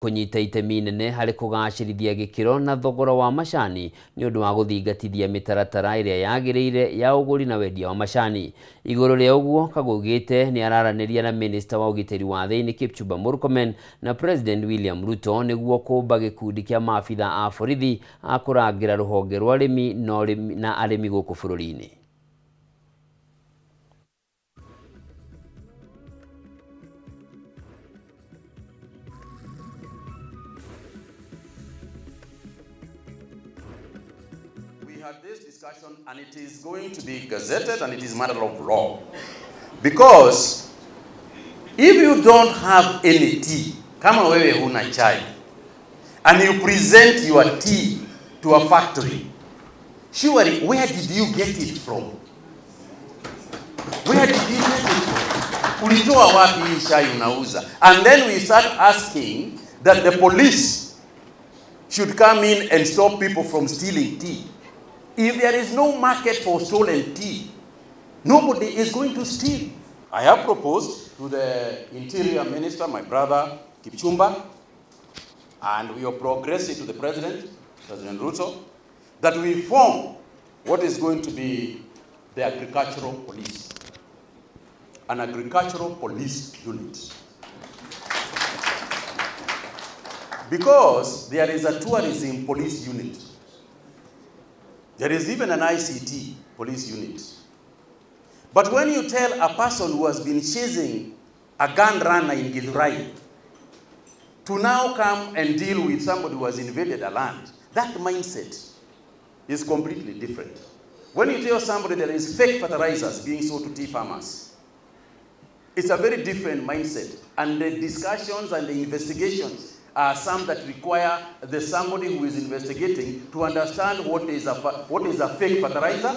Kũnyita itemi inene harĩ kũgacĩrithia gĩkĩro na thogora wa macani nĩ ũndũ wa gũthingatithia mĩtaratara ĩrĩa yagĩrĩire ya ũgũri na wendia wa macani. Igũrũ rĩa ũguo, Kagwe augĩte nĩ araranĩria na minista wa ũgitĩri wa thĩinĩ Kipchumba Murkomen na President William Ruto nĩguo kũmba gĩkundi kĩa maabitha a borithi a kũrangĩra rũhonge rwa ũrĩmi na arĩmi gũkũ bũrũri-inĩ. Had this discussion, and it is going to be gazetted, and it is matter of law. Because if you don't have any tea, kama wewe huna chai, and you present your tea to a factory, surely where did you get it from? Where did you get it from? Ulitoa wapi hii chai unauza? And then we start asking that the police should come in and stop people from stealing tea. If there is no market for stolen tea, nobody is going to steal. I have proposed to the Interior Minister, my brother Kipchumba, and we are progressing to the President, President Ruto, that we form what is going to be the agricultural police, an agricultural police unit. Because there is a tourism police unit. There is even an ICT police unit. But when you tell a person who has been chasing a gun runner in Githurai to now come and deal with somebody who has invaded a land, that mindset is completely different. When you tell somebody there is fake fertilizers being sold to tea farmers, it's a very different mindset. And the discussions and the investigations are some that require the somebody who is investigating to understand what is a fake fertilizer.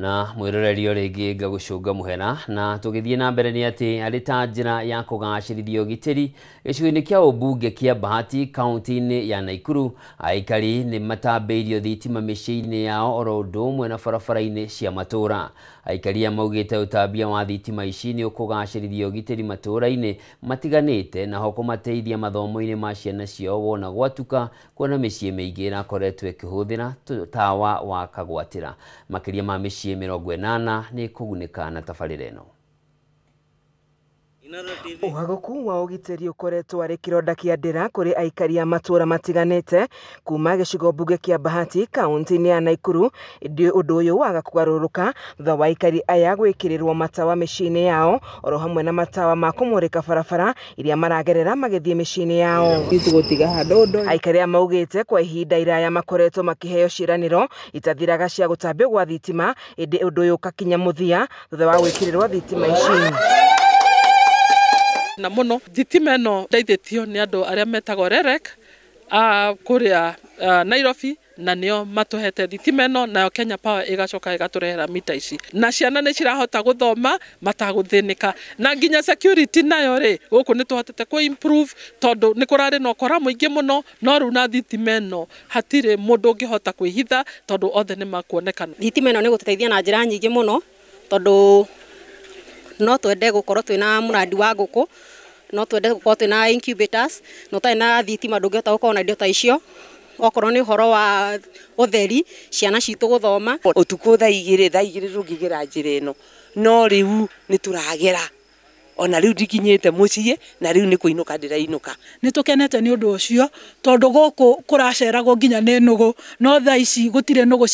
Na mwĩroreri o rĩngĩ ngagũcũnga mũhera na tũgĩthiĩ na mbere nĩ atĩ arĩ ta njĩra ya kũgacĩrithia ũgitĩri gĩcigo-inĩ kĩa ũmbunge kĩa Bahati kaunti-inĩ ya Naikuru, aikari nĩ matambĩirio thitima mĩciĩ-inĩ yao oro ũndũ ũmwe na barabara-inĩ cia matũũra. Aikari aya maugĩte ũtambia wa thitima ici nĩ ũkũgacĩrithia ũgitĩri matũũra-inĩ matiganĩte na ho kũmateithia mathomo-inĩ ma ciana ciao wona gwatuka kuona mĩciĩ mĩingĩ ĩrakoretwo ĩkĩhũthĩra tawa wa kagwatĩra. Makĩria ma mĩciĩ 80 nĩ kũgunĩka na tabarĩra ĩno. Ũhagũku wa ũgitĩri ũkoretwo arĩ kĩronda kĩa ndĩra kũrĩ aikari a matũũra matiganĩte kuma gĩcigo mbunge kĩa Bahati kaunti-inĩ ya Naikuru, ĩndĩ ũndũ ũyũ waga kũgarũrũka thutha wa aikari aya gwĩkĩrĩrwo matawa mĩciĩ-inĩ yao oro hamwe na matawa ma kũmũrĩka barabara iria maragerera magĩthiĩ mĩciĩ-inĩ yao. Aikari aya maugĩte kwa ihinda iraya makoretwo makĩheo ciĩranĩro itathiraga cia gũtambio gwa thitima, ĩndĩ ũndũ ũyũ ũkakinya mũthia thutha wa gwĩkĩrĩrwo thitima ici. Na muno thitima ĩno ndeithĩtio nĩ andũ arĩa metagwo REREC a kũrĩa Nairobi, na nĩo matũhete thitima ĩno, nayo Kenya Power ĩgacoka ĩgatũrehera mita ici, na ciana nĩ cirahota gũthoma matagũthĩnĩka, na nginya security nayo rĩ gũkũ nĩ tũhotete kũ improve tondũ nĩ kũrarĩ na ũkora mũingĩ mũno, no rĩu na thitima ĩno hatirĩ mũndũ ũngĩhota kwĩhitha tondũ othe nĩ makuonekana. Thitima ĩno nĩ gũtũteithia na njĩra nyingĩ mũno tondũ no twende gũkorwo twĩna mũrandi wa ngũkũ, no twende gũkorwo twĩna incubators, no ũtarĩ na thitima ndũngĩhota gũkorwo na indo ta icio. Okorwo nĩ ũhoro wa ũtheri, ciana citũ gũthoma. Ũtukũ thaa igĩrĩ ndũngĩgera njĩra ĩno, no rĩu nĩ tũragera Ona rĩu ndikinyĩte mũciĩ na rĩu nĩ kũinũka ndĩrainũka. Nĩ tũkenete nĩ ũndũ ũcio tondũ gũkũ kũraceragwo nginya nĩ nũgũ, no thaa ici gũtirĩ nũgũ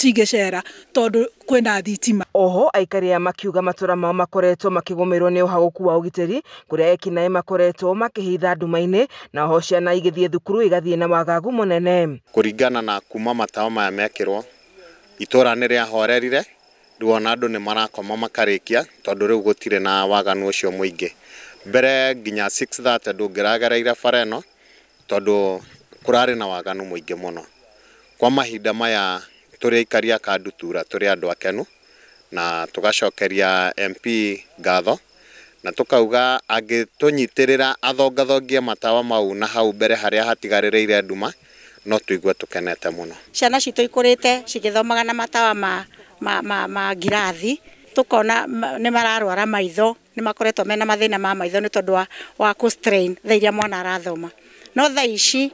cingĩcera tondũ kwĩna thitima. Oho aikari aya makiuga matũra mao makoretwo makĩgũmĩrwo nĩ ũhagũku wa ũgitĩri kũrĩa ekinaĩ makoretwo makĩhitha nduma-inĩ na oho ciana igĩthiĩ thukuru igathiĩ na wagagu mũnene. Kũringana na kuma matawa maya mekĩrwo itũra nĩ rĩahorerire, rĩu ona andũ nĩ marakoma makarĩkia tondũ rĩu gũtirĩ na waganu ũcio mũingĩ. Mbere nginya 6:30 ndũngĩragereire bara ĩno tondũ kũrarĩ na waganu mũingĩ mũno. Kwa mahinda maya tũrĩ aikari a Kandutura tũrĩ andũ akenu na tũgacokeria MP ngatho na tũkauga angĩtũnyitĩrĩra athongathongie matawa mau na hau mbere harĩa hatigarĩrĩire nduma no tũigue tũkenete mũno. Ciana citũ ikũrĩte cigĩthomaga na matawa ma ngirathi, tukona nĩ mararwara maitho, nĩ makoretwo mena mathĩna ma maitho nĩ tondũ wa kũ strain thaa iria mwana arathoma. No thaa ici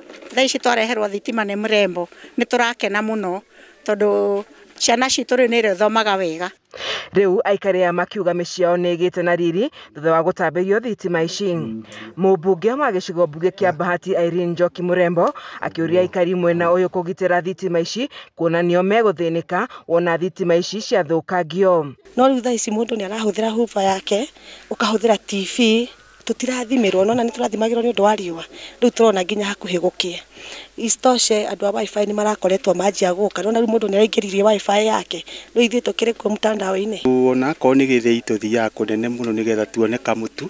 twareherwo thitima nĩ mũrembo nĩ tũrakena mũno tondũ ciana citũ rĩu nĩ irethomaga wega. Rĩu aikari aya makiuga mĩciĩ yao nĩ ĩgĩte na riri thutha wa gũtambĩrio thitima ici. Mũmbunge wa gĩcigo mbunge kĩa Bahati Irene Njoki Mũrembo akĩũria aikari mwena ũyũ kũgitĩra thitima ici kuona nĩo megũthĩnĩka wona thitima ici ciathũkangio. No rĩu thaa ici mũndũ nĩ arahũthĩra hoofer yake, ũkahũthĩra TV, tũtirathimĩrwo, nona nĩ tũrathimagĩrwo nĩ ũndũ wa riũa, rĩu tũrona nginya hakuhĩ gũkĩe. Isitoshe andũ a wifi nĩ marakoretwo manjia gũka, nona rĩu mũndũ nĩ araingĩririe wifi yake, rĩu ithuĩ tũkĩrĩ kuo mtandao-inĩ. Ona akorwo nĩ gĩthĩi tũthiaga kũnene mũno nĩgetha tuone kamũtu,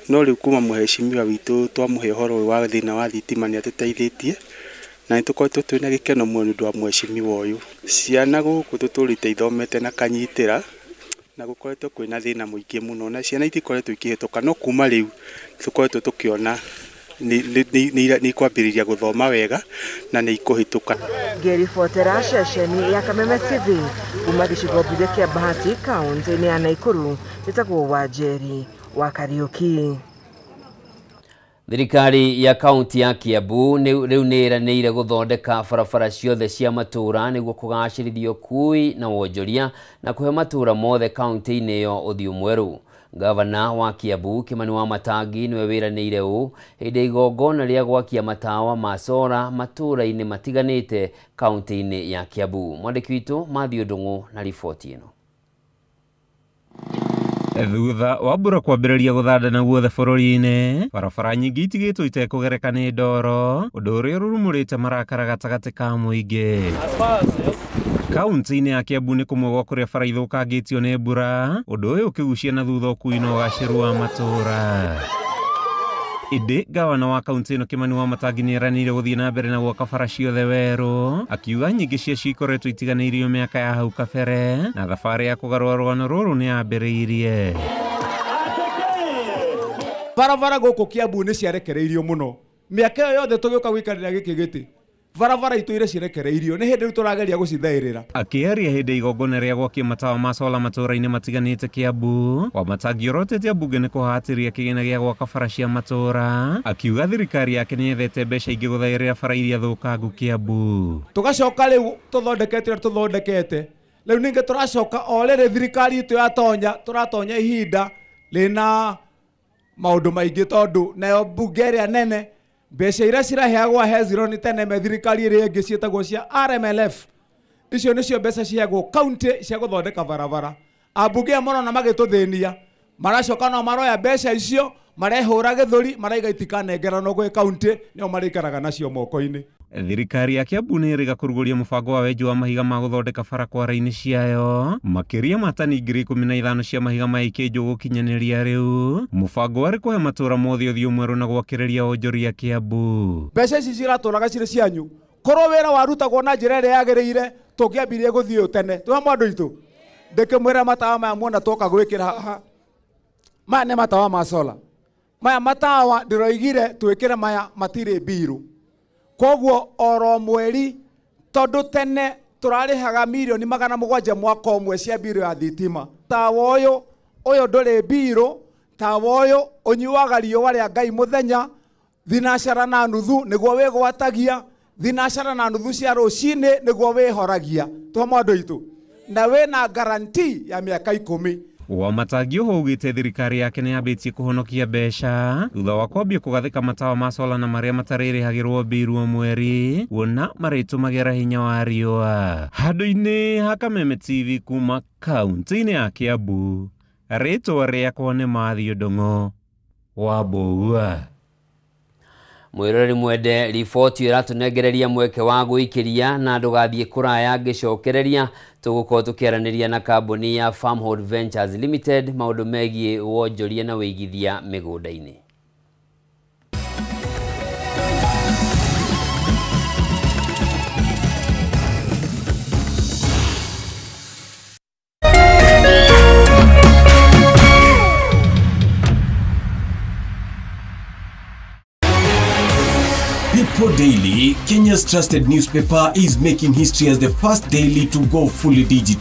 no rĩu kuma mũhecimiwa witũ twamũhe ũhoro ũyũ wa thĩna wa thitima nĩ atũteithĩtie na nĩ tũkoretwo twĩna gĩkeno mũno nĩ ũndũ wa mũhecimiwa ũyũ. Ciana gũkũ tũtũrĩte ithomete na kanyitĩra na gũkoretwo kwĩna thĩna mũingĩ mũno na ciana itikoretwo ikĩhĩtũka, no kuma rĩu tũkoretwo tũkĩona nĩ ikwambĩrĩria gũthoma wega na nĩ ikũhĩtũka. Ngĩribotera ceceni ya Kameme TV kuma gĩcigo mbunge kĩa Bahati kaũntĩ-inĩ ya Naikuru, njĩtagwo Wanjeri wa Kariũki. Thirikari ya kaunti ya Kiambu rĩu nĩ ĩranĩire gũthondeka barabara ciothe cia matũũra nĩguo kũgacĩrithia ũkuui na wonjoria na kũhe matũũra mothe kaunti-inĩ ĩyo ũthiũ mwerũ. Gavana wa Kiambu Kimani Wamatangi nĩwe wĩranĩire ũũ hĩndĩ ya igongona rĩa gwakia matawa ma cora matũũra-inĩ matiganĩte kaunti-inĩ ya Kiambu. Mwandĩki witũ Matthew Ndung'u na riboti ĩno. Thutha wa mbura kwambĩrĩria gũthanda guothe bũrũri-inĩ, barabara nyingĩ itigĩtwo itekũgereka nĩ ndoro, ũndũ ũrĩa ũrurumũrĩte marakara gatagatĩ ka mũingĩ. Kaunti-inĩ ya Kiambu nĩ kũmwe gwa kũrĩa bara ithũkangĩtio nĩ mbura, ũndũ ũyũ ũkĩgucia na thutha ũkuui na ũgacĩru wa matũũra. Ĩndĩ gavana wa kaunti ĩno Kimani Wamatangi nĩ eranĩire gũthiĩ na mbere na gwaka bara ciothe werũ, akiuga nyingĩ ciacio ikoretwo itiganĩirio mĩaka ya hau kabere na thabarĩ ya kũgarũra rũgano rũrũ nĩ yambĩrĩirie. Barabara gũkũ Kiambu nĩ ciarekereirio mũno mĩaka ĩyo yothe tũgĩũka gũikarĩra gĩkĩ gĩtĩ, barabara itũire cirekereirio nĩ hĩndĩ rĩu tũrageria gũcithaĩrĩra. Akĩaria hĩndĩ igongona rĩa gwakia matawa ma sola matũũra-inĩ matiganĩte Kiambu, Wamatangi orotete ambunge nĩ kũhatĩrĩria kĩgĩna gĩa gwaka bara cia matũũra, akiuga thirikari yake nĩ yethete mbeca ingĩ gũthaĩrĩra bara iria thũkangu Kiambu. Tũgacoka rĩu tũthondekete ũrĩa tũthondekete, rĩu ningĩ tũracoka o rĩrĩ thirikari itũ yatonya, tũratonya ihinda rĩna maũndũ maingĩ tondũ nayo mbunge ĩrĩa nene mbeca iria ciraheagwo Hezron tene me thirikari ĩrĩa ĩngĩ ciĩtagwo cia RMLF, icio nĩcio mbeca ciheagwo kaunti cia gũthondeka barabara. Ambunge aya marona magĩtũthĩnia, maracoka no maroya mbeca icio marehũra gĩthũri maraiga itikanengeranwo gwĩ kaunti, nĩo marĩikaraga nacio moko-inĩ. Thirikari ya Kiambu nĩ ĩrĩga kũrugũria mũbango wa wenji wa mahiga ma gũthondeka bara kwara-inĩ ciayo makĩria ma tani 15,000 cia mahiga ma ikĩnjũ gũkinyanĩria rĩu. Mũbango warĩ kũhe matũũra mothe ũthiũ mwerũ na gwakĩrĩria wonjoria Kiambu. Mbeca ici ciratũraga cirĩ cianyu, korwo wĩra warutagwo na njĩra ĩrĩa yagĩrĩire tũngĩambirie gũthiĩ ũũ tene. Twĩ hamwe andũ aitũ, ndĩkĩmwĩra matawa maya muona twoka gwĩkĩra haha, maya nĩ matawa ma sola. Maya matawa ndĩroigire twĩkĩre maya matirĩ mbirũ, koguo oro mweri tondũ tene tũrarĩhaga mirioni 700 mwaka ũmwe cia mbirũ ya thitima. Tawa ũyũ ndũrĩ mbirũ, tawa ũyũ ũnyuaga riũa rĩa Ngai mũthenya 4:30 nĩguo wĩgwatagia, 4:30 cia rũcinĩ nĩguo wĩhoragia. Twĩ hamwe andũ aitũ, na wĩna guarantee ya mĩaka 10. Wamatangi oho augĩte thirikari yake nĩ yambĩtie kũhonokia mbeca thutha wa kwambia kũgathĩka matawa ma sola na marĩa matarĩrĩhagĩrwo mbiru o mweri kuona marĩtũmagĩra hinya wa riũa. Handũ-inĩ ha Kameme TV kuma kaunti-inĩ ya Kiambu, rĩtwa rĩakwa nĩ Matthew Ndung'u wa Mbũgua. Mwĩroreri mwende, riboti ĩratũnengereria mweke wa gwĩkĩria na ndũgathiĩ kũraya ngĩcokereria tũgũkorwo tũkĩaranĩria na kambuni ya Farmhold Ventures Limited maũndũ megiĩ wonjoria na wĩigithia mĩgũnda-inĩ. People Daily, Kenya's trusted newspaper, is making history as the first daily to go fully digital.